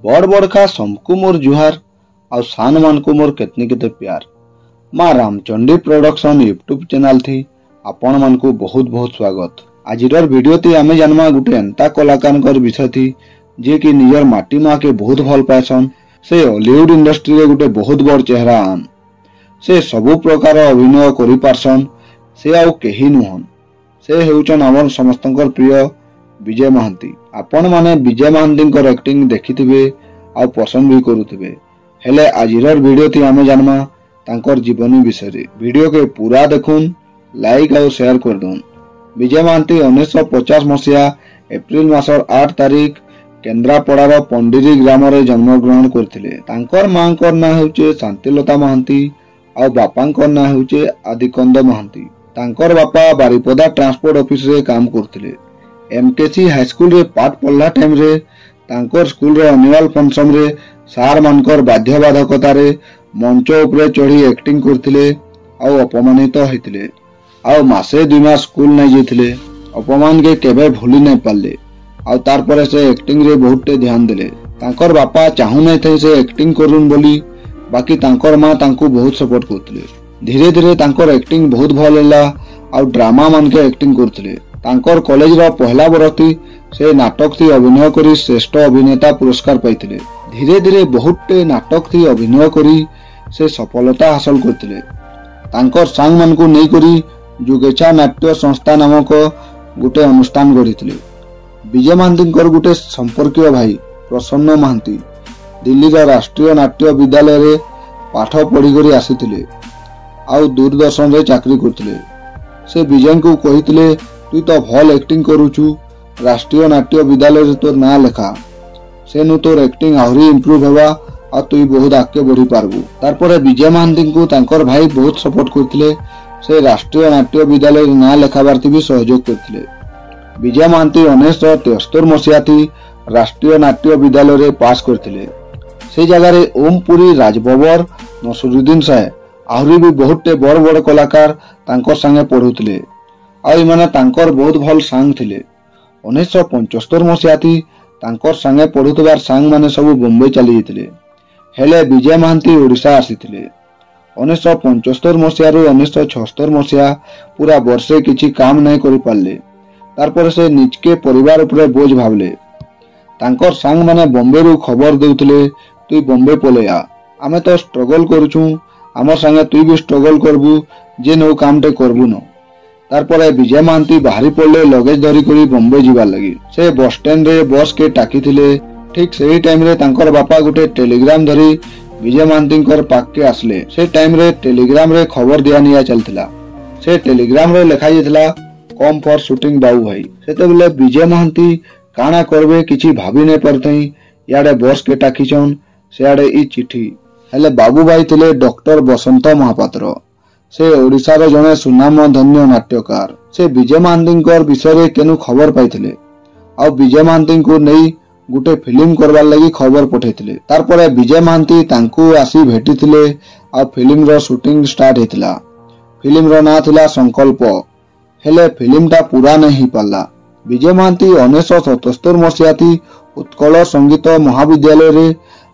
ବଡ଼ ବଡ଼ଖା ସମକୁ ମୋର ଜୁହାର ଆଉ ସାନ ମାନଙ୍କୁ ମୋର କେତନି କେତେ ପ୍ୟାର। ମା ରାମଚଣ୍ଡୀ ପ୍ରଡକ୍ସନ ୟୁଟ୍ୟୁବ ଚ୍ୟାନେଲ ଥି ଆପଣ ମାନଙ୍କୁ ବହୁତ ବହୁତ ସ୍ୱାଗତ। ଆଜିର ଭିଡ଼ିଓ ତି ଆମେ ଜାନମା ଗୁଟେ ଏନ୍ତା କଳାକାରଙ୍କର ବିଷୟ ଥି ଯିଏ କି ନିଜର ମାଟି ମା କେ ବହୁତ ଭଲ ପାଏସନ୍। ସେ ଅଲିଉଡ ଇଣ୍ଡଷ୍ଟ୍ରିରେ ଗୋଟେ ବହୁତ ବଡ଼ ଚେହେରା ଆନ୍। ସେ ସବୁ ପ୍ରକାର ଅଭିନୟ କରିପାରସନ୍। ସେ ଆଉ କେହି ନୁହନ୍, ସେ ହେଉଛନ୍ ଆମର ସମସ୍ତଙ୍କର ପ୍ରିୟ ବିଜୟ ମହାନ୍ତି। ଆପଣମାନେ ବିଜୟ ମହାନ୍ତିଙ୍କର ଆକ୍ଟିଂ ଦେଖିଥିବେ ଆଉ ପସନ୍ଦ ବି କରୁଥିବେ। ହେଲେ ଆଜିର ଭିଡ଼ିଓ ଥି ଆମେ ଜାନମା ତାଙ୍କର ଜୀବନୀ ବିଷୟରେ। ଭିଡ଼ିଓକେ ପୁରା ଦେଖୁନ୍, ଲାଇକ୍ ଆଉ ସେୟାର କରିଦଉନ୍। ବିଜୟ ମହାନ୍ତି 1950 ମସିହା ଏପ୍ରିଲ ମାସର 8 ତାରିଖ କେନ୍ଦ୍ରାପଡ଼ାର ପଣ୍ଡିରି ଗ୍ରାମରେ ଜନ୍ମଗ୍ରହଣ କରିଥିଲେ। ତାଙ୍କର ମାଙ୍କର ନାଁ ହେଉଛି ଶାନ୍ତିଲତା ମହାନ୍ତି ଆଉ ବାପାଙ୍କର ନାଁ ହେଉଛି ଆଦିକନ୍ଦ ମହାନ୍ତି। ତାଙ୍କର ବାପା ବାରିପଦା ଟ୍ରାନ୍ସପୋର୍ଟ ଅଫିସରେ କାମ କରୁଥିଲେ। ଏମକେସି ହାଇସ୍କୁଲରେ ପାଠ ପଢ଼ିଲା ଟାଇମରେ ତାଙ୍କର ସ୍କୁଲର ଆନୁଆଲ ଫଙ୍କସନରେ ସାର୍ ମାନଙ୍କର ବାଧ୍ୟବାଧକତାରେ ମଞ୍ଚ ଉପରେ ଚଢ଼ି ଆକ୍ଟିଂ କରିଥିଲେ ଆଉ ଅପମାନିତ ହେଇଥିଲେ ଆଉ ମାସେ 2 ମାସ ସ୍କୁଲ ନାଇଁ ଯାଇଥିଲେ। ଅପମାନକେ କେବେ ଭୁଲି ନାଇଁ ପାରିଲେ ଆଉ ତାରପରେ ସେ ଆକ୍ଟିଂରେ ବହୁତଟେ ଧ୍ୟାନ ଦେଲେ। ତାଙ୍କର ବାପା ଚାହୁଁ ନାଇଁ ଥାଏ ସେ ଆକ୍ଟିଂ କରୁନ୍ ବୋଲି, ବାକି ତାଙ୍କର ମା ତାଙ୍କୁ ବହୁତ ସପୋର୍ଟ କରୁଥିଲେ। ଧୀରେ ଧୀରେ ତାଙ୍କର ଆକ୍ଟିଂ ବହୁତ ଭଲ ହେଲା ଆଉ ଡ୍ରାମା ମାନକେ ଆକ୍ଟିଂ କରୁଥିଲେ। ତାଙ୍କର କଲେଜର ପହଲା ବରତି ସେ ନାଟକ ଥି ଅଭିନୟ କରି ଶ୍ରେଷ୍ଠ ଅଭିନେତା ପୁରସ୍କାର ପାଇଥିଲେ। ଧୀରେ ଧୀରେ ବହୁତଟେ ନାଟକ ଥି ଅଭିନୟ କରି ସେ ସଫଳତା ହାସଲ କରିଥିଲେ। ତାଙ୍କର ସାଙ୍ଗମାନଙ୍କୁ ନେଇକରି ଯୁଗେଛା ନାଟ୍ୟ ସଂସ୍ଥା ନାମକ ଗୋଟେ ଅନୁଷ୍ଠାନ ଗଢ଼ିଥିଲେ। ବିଜୟ ମହାନ୍ତିଙ୍କର ଗୋଟେ ସମ୍ପର୍କୀୟ ଭାଇ ପ୍ରସନ୍ନ ମହାନ୍ତି ଦିଲ୍ଲୀର ରାଷ୍ଟ୍ରୀୟ ନାଟ୍ୟ ବିଦ୍ୟାଳୟରେ ପାଠ ପଢ଼ିକରି ଆସିଥିଲେ ଆଉ ଦୂରଦର୍ଶନରେ ଚାକିରି କରୁଥିଲେ। ସେ ବିଜୟଙ୍କୁ କହିଥିଲେ, ତୁଇ ତ ଭଲ ଆକ୍ଟିଂ କରୁଛୁ, ରାଷ୍ଟ୍ରୀୟ ନାଟ୍ୟ ବିଦ୍ୟାଳୟରେ ତୋର ନାଁ ଲେଖା, ସେନୁ ତୋର ଆକ୍ଟିଂ ଆହୁରି ଇମ୍ପ୍ରୁଭ ହେବା ଆଉ ତୁଇ ବହୁତ ଆଗକେ ବଢ଼ି ପାରବୁ। ତାରପରେ ବିଜୟ ମହାନ୍ତିଙ୍କୁ ତାଙ୍କର ଭାଇ ବହୁତ ସପୋର୍ଟ କରିଥିଲେ। ସେ ରାଷ୍ଟ୍ରୀୟ ନାଟ୍ୟ ବିଦ୍ୟାଳୟରେ ନାଁ ଲେଖାବାର ବି ସହଯୋଗ କରିଥିଲେ। ବିଜୟ ମହାନ୍ତି 1973 ମସିହା ଥି ରାଷ୍ଟ୍ରୀୟ ନାଟ୍ୟ ବିଦ୍ୟାଳୟରେ ପାସ୍ କରିଥିଲେ। ସେ ଜାଗାରେ ଓମପୁରୀ, ରାଜବବର, ନସରୁଦ୍ଦିନ ସାହେବ ଆହୁରି ବି ବହୁତଟେ ବଡ଼ ବଡ଼ କଳାକାର ତାଙ୍କ ସାଙ୍ଗେ ପଢୁଥିଲେ ଆଉ ଏମାନେ ତାଙ୍କର ବହୁତ ଭଲ ସାଙ୍ଗ ଥିଲେ। 1975 ମସିହା ଥି ତାଙ୍କର ସାଙ୍ଗେ ପଢୁଥିବାର ସାଙ୍ଗମାନେ ସବୁ ବମ୍ବେ ଚାଲି ଯାଇଥିଲେ, ହେଲେ ବିଜୟ ମହାନ୍ତି ଓଡ଼ିଶା ଆସିଥିଲେ। 1975 ମସିହାରୁ 1976 ମସିହା ପୁରା ବର୍ଷେ କିଛି କାମ ନାଇଁ କରିପାରିଲେ। ତାରପରେ ସେ ନିଜକେ ପରିବାର ଉପରେ ବୋଝ ଭାବଲେ। ତାଙ୍କର ସାଙ୍ଗମାନେ ବମ୍ବେରୁ ଖବର ଦେଉଥିଲେ, ତୁଇ ବମ୍ବେ ପଲେଇଆ, ଆମେ ତ ଷ୍ଟ୍ରଗଲ କରୁଛୁ, ଆମର ସାଙ୍ଗେ ତୁଇ ବି ଷ୍ଟ୍ରଗଲ କରବୁ, ଯେ ନଉ କାମଟେ କରବୁ ନ। ତାରପରେ ବିଜୟ ମହାନ୍ତି ବାହାରି ପଡ଼ିଲେ ଲଗେଜ ଧରିକରି ବମ୍ବେ ଯିବାର ଲାଗି। ସେ ବସ୍ ଷ୍ଟାଣ୍ଡରେ ବସ୍ କେ ଟାକିଥିଲେ। ଠିକ ସେଇ ଟାଇମରେ ତାଙ୍କର ବାପା ଗୋଟେ ଟେଲିଗ୍ରାମ ଧରି ବିଜୟ ମହାନ୍ତିଙ୍କର ପାଖକେ ଆସିଲେ। ସେ ଟାଇମରେ ଟେଲିଗ୍ରାମରେ ଖବର ଦିଆ ନିଆ ଚାଲିଥିଲା। ସେ ଟେଲିଗ୍ରାମରେ ଲେଖା ଯାଇଥିଲା, କମ୍ ଫର ସୁଟିଂ ବାବୁ ଭାଇ। ସେତେବେଳେ ବିଜୟ ମହାନ୍ତି କାଣା କରବେ କିଛି ଭାବି ନାଇଁ ପାରୁଥାଇ। ଇଆଡେ ବସ୍ କେ ଟାକିଛନ୍, ସିଆଡେ ଇ ଚିଠି। ହେଲେ ବାବୁ ଭାଇ ଥିଲେ ଡକ୍ଟର ବସନ୍ତ ମହାପାତ୍ର। ସେ ଓଡ଼ିଶାର ଜଣେ ସୁନାମଧନ୍ୟ ନାଟ୍ୟକାର। ସେ ବିଜୟ ମହାନ୍ତିଙ୍କର ବିଷୟରେ କେନୁ ଖବର ପାଇଥିଲେ ଆଉ ବିଜୟ ମହାନ୍ତିଙ୍କୁ ନେଇ ଗୋଟେ ଫିଲ୍ମ କରବାର ଲାଗି ଖବର ପଠେଇଥିଲେ। ତାରପରେ ବିଜୟ ମହାନ୍ତି ତାଙ୍କୁ ଆସି ଭେଟିଥିଲେ ଆଉ ଫିଲ୍ମର ସୁଟିଂ ଷ୍ଟାର୍ଟ ହେଇଥିଲା। ଫିଲ୍ମର ନାଁ ଥିଲା ସଂକଳ୍ପ। ହେଲେ ଫିଲ୍ମଟା ପୁରା ନାଇଁ ହେଇପାରିଲା। ବିଜୟ ମହାନ୍ତି 1977 ମସିହା ଥି ଉତ୍କଳ ସଙ୍ଗୀତ ମହାବିଦ୍ୟାଳୟରେ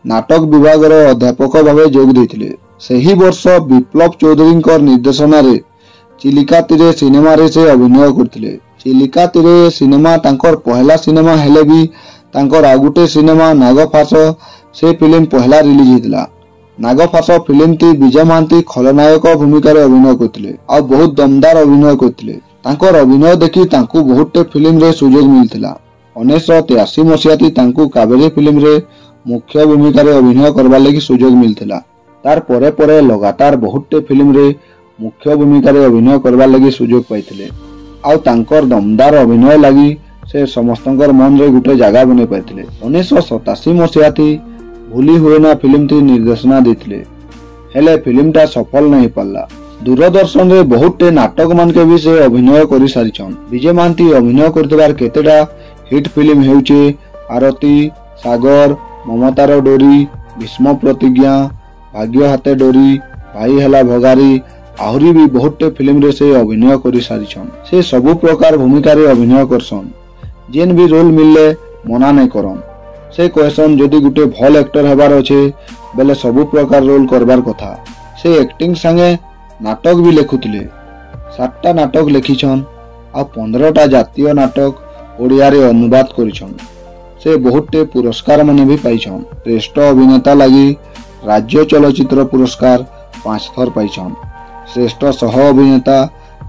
ନାଟକ ବିଭାଗର ଅଧ୍ୟାପକ ଭାବେ ଯୋଗ ଦେଇଥିଲେ। ସେହି ବର୍ଷ ବିପ୍ଳବ ଚୌଧୁରୀଙ୍କ ନିର୍ଦ୍ଦେଶନାରେ ଚିଲିକା ତୀରେ ସିନେମାରେ ସେ ଅଭିନୟ କରିଥିଲେ। ଚିଲିକା ତୀରେ ସିନେମା ତାଙ୍କର ପହଲା ସିନେମା ହେଲେ ବି ତାଙ୍କର ଆଉ ଗୋଟେ ସିନେମା ନାଗଫାସ, ସେ ଫିଲ୍ମ ପହଲା ରିଲିଜ ହେଇଥିଲା। ନାଗଫାସ ଫିଲ୍ମଟି ବିଜୟ ମହାନ୍ତି ଖଳନାୟକ ଭୂମିକାରେ ଅଭିନୟ କରିଥିଲେ ଆଉ ବହୁତ ଦମଦାର ଅଭିନୟ କରିଥିଲେ। ତାଙ୍କର ଅଭିନୟ ଦେଖି ତାଙ୍କୁ ବହୁତଟେ ଫିଲ୍ମରେ ସୁଯୋଗ ମିଳିଥିଲା। 1983 ମସିହାଟି ତାଙ୍କୁ କାବେରୀ ଫିଲ୍ମରେ ମୁଖ୍ୟ ଭୂମିକାରେ ଅଭିନୟ କରବାର ଲାଗି ସୁଯୋଗ ମିଳିଥିଲା। ତାର ପରେ ପରେ ଲଗାତାର ବହୁତଟେ ଫିଲ୍ମରେ ମୁଖ୍ୟ ଭୂମିକାରେ ଅଭିନୟ କରବାର ଲାଗି ସୁଯୋଗ ପାଇଥିଲେ ଆଉ ତାଙ୍କର ଦମଦାର ଅଭିନୟ ଲାଗି ସେ ସମସ୍ତଙ୍କର ମନରେ ଗୋଟେ ଜାଗା ବନେଇ ପାରିଥିଲେ। 1987 ମସିହାଟି ଭୁଲି ହୁଏନା ଫିଲ୍ମଟି ନିର୍ଦ୍ଦେଶନା ଦେଇଥିଲେ, ହେଲେ ଫିଲ୍ମଟା ସଫଳ ନାଇଁ ହେଇପାରିଲା। ଦୂରଦର୍ଶନରେ ବହୁତଟେ ନାଟକ ମାନକେ ବି ସେ ଅଭିନୟ କରି ସାରିଛନ୍। ବିଜୟ ମହାନ୍ତି ଅଭିନୟ କରିଥିବାର କେତେଟା ହିଟ୍ ଫିଲ୍ମ ହେଉଛି ଆରତୀ, ସାଗର, ମମତାର ଡୋରି, ଭୀଷ୍ମ ପ୍ରତିଜ୍ଞା, ଭାଗ୍ୟ ହାତେ ଡୋରି, ଭାଇ ହେଲା ଭଗାରୀ, ଆହୁରି ବି ବହୁତଟେ ଫିଲ୍ମରେ ସେ ଅଭିନୟ କରି ସାରିଛନ୍। ସେ ସବୁ ପ୍ରକାର ଭୂମିକାରେ ଅଭିନୟ କରସନ୍, ଯେନ୍ ବି ରୋଲ ମିଳିଲେ ମନା ନାଇଁ କରନ୍। ସେ କହେସନ୍, ଯଦି ଗୁଟେ ଭଲ୍ ଆକ୍ଟର ହେବାର ଅଛେ ବେଲେ ସବୁ ପ୍ରକାର ରୋଲ କରବାର କଥା। ସେ ଆକ୍ଟିଂ ସାଙ୍ଗେ ନାଟକ ବି ଲେଖୁଥିଲେ। 7ଟା ନାଟକ ଲେଖିଛନ୍ ଆଉ 15ଟା ଜାତୀୟ ନାଟକ ଓଡ଼ିଆରେ ଅନୁବାଦ କରିଛନ୍। ସେ ବହୁତଟେ ପୁରସ୍କାର ମାନେ ବି ପାଇଛନ୍। ଶ୍ରେଷ୍ଠ ଅଭିନେତା ଲାଗି ରାଜ୍ୟ ଚଳଚ୍ଚିତ୍ର ପୁରସ୍କାର 5 ଥର ପାଇଛନ୍। ଶ୍ରେଷ୍ଠ ସହ ଅଭିନେତା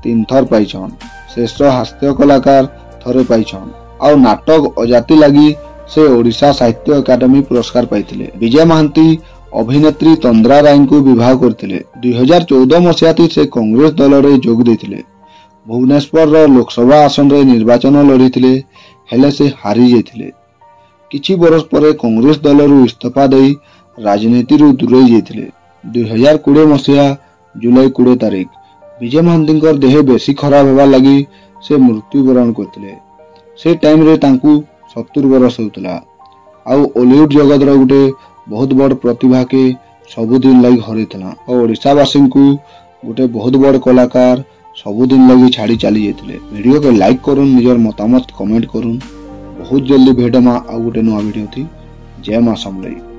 3 ଥର ପାଇଛନ୍। ଶ୍ରେଷ୍ଠ ହାସ୍ୟ କଳାକାର ଥରେ ପାଇଛନ୍। ଆଉ ନାଟକ ଅଜାତି ଲାଗି ସେ ଓଡ଼ିଶା ସାହିତ୍ୟ ଏକାଡେମୀ ପୁରସ୍କାର ପାଇଥିଲେ। ବିଜୟ ମହାନ୍ତି ଅଭିନେତ୍ରୀ ତନ୍ଦ୍ରା ରାୟଙ୍କୁ ବିବାହ କରିଥିଲେ। 2014 ମସିହାତି ସେ କଂଗ୍ରେସ ଦଳରେ ଯୋଗ ଦେଇଥିଲେ। ଭୁବନେଶ୍ୱରର ଲୋକସଭା ଆସନରେ ନିର୍ବାଚନ ଲଢ଼ିଥିଲେ, ହେଲେ ସେ ହାରି ଯାଇଥିଲେ। କିଛି ବରଷ ପରେ କଂଗ୍ରେସ ଦଳରୁ ଇସ୍ତଫା ଦେଇ ରାଜନୀତିରୁ ଦୂରେଇ ଯାଇଥିଲେ। 2020 ମସିହା ଜୁଲାଇ 20 ତାରିଖ ବିଜୟ ମହାନ୍ତିଙ୍କର ଦେହ ବେଶୀ ଖରାପ ହେବା ଲାଗି ସେ ମୃତ୍ୟୁବରଣ କରିଥିଲେ। ସେ ଟାଇମରେ ତାଙ୍କୁ 70 ବରଷ ହେଉଥିଲା। ଆଉ ଓଲିଉଡ ଜଗତର ଗୋଟେ ବହୁତ ବଡ଼ ପ୍ରତିଭାକେ ସବୁଦିନ ଲାଗି ହରେଇଥିଲା ଆଉ ଓଡ଼ିଶାବାସୀଙ୍କୁ ଗୋଟେ ବହୁତ ବଡ଼ କଳାକାର ସବୁଦିନ ଲାଗି ଛାଡ଼ି ଚାଲି ଯାଇଥିଲେ। ଭିଡ଼ିଓକେ ଲାଇକ୍ କରୁନ୍, ନିଜର ମତାମତ କମେଣ୍ଟ କରୁନ୍। ବହୁତ ଜଲ୍ଦି ଭେଟ ହେମା ଆଉ ଗୋଟେ ନୂଆ ଭିଡ଼ିଓ ଥି। ଜୟ ମା ସମଲେଇ।